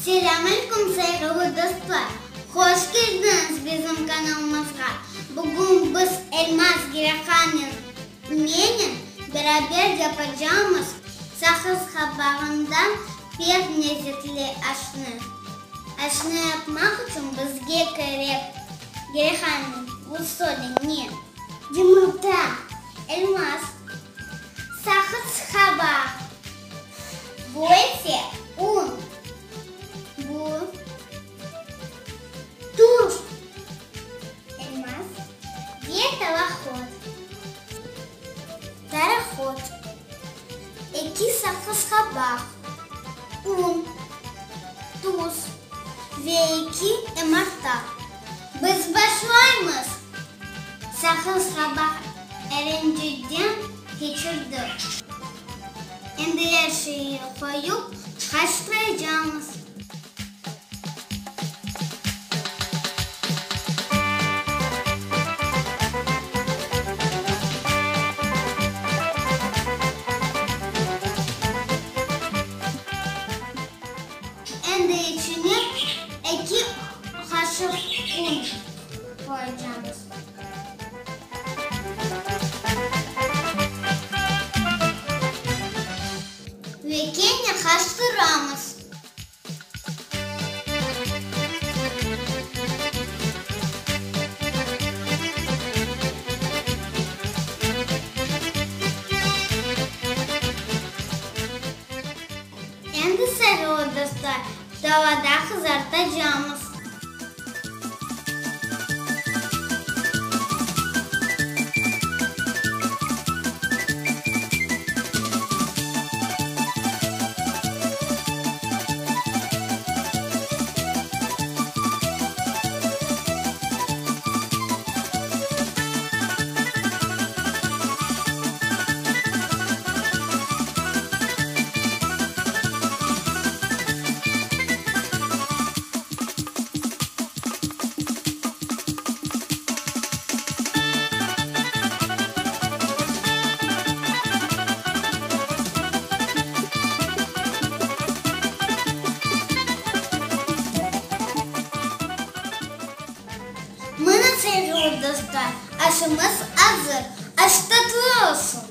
Selâm aleyküm, sayğılı dostlar! Hoş keldiñiz bizim kanalımızğa! Bugün biz Elmaz Gireyhannen menen beraber yapacağımız saqız qabağından pek lezetli aşnı. Aşnı yapmaq içün bizge kerek, Gireyhannen, bu söyle, ne? Yımırta, Elmaz, saqız qabaq, bu ise un, bu tuz, elmaz ve tavahot, tarahot, eki saqız qabaq, un, tuz ve eki ımarta. Biz başlaymız! Saqız qabaq erenceden keçirdik. Endi er şeyi qoyup qaştıracamız. Endi içine eki qaşıq un qoyacamız. Ve kene qaştıramız. Endi sayğılı dostlar, tavada qızartacamız. Mına, sevgili dostlar, aşımız azır. Aş tatlı olsun!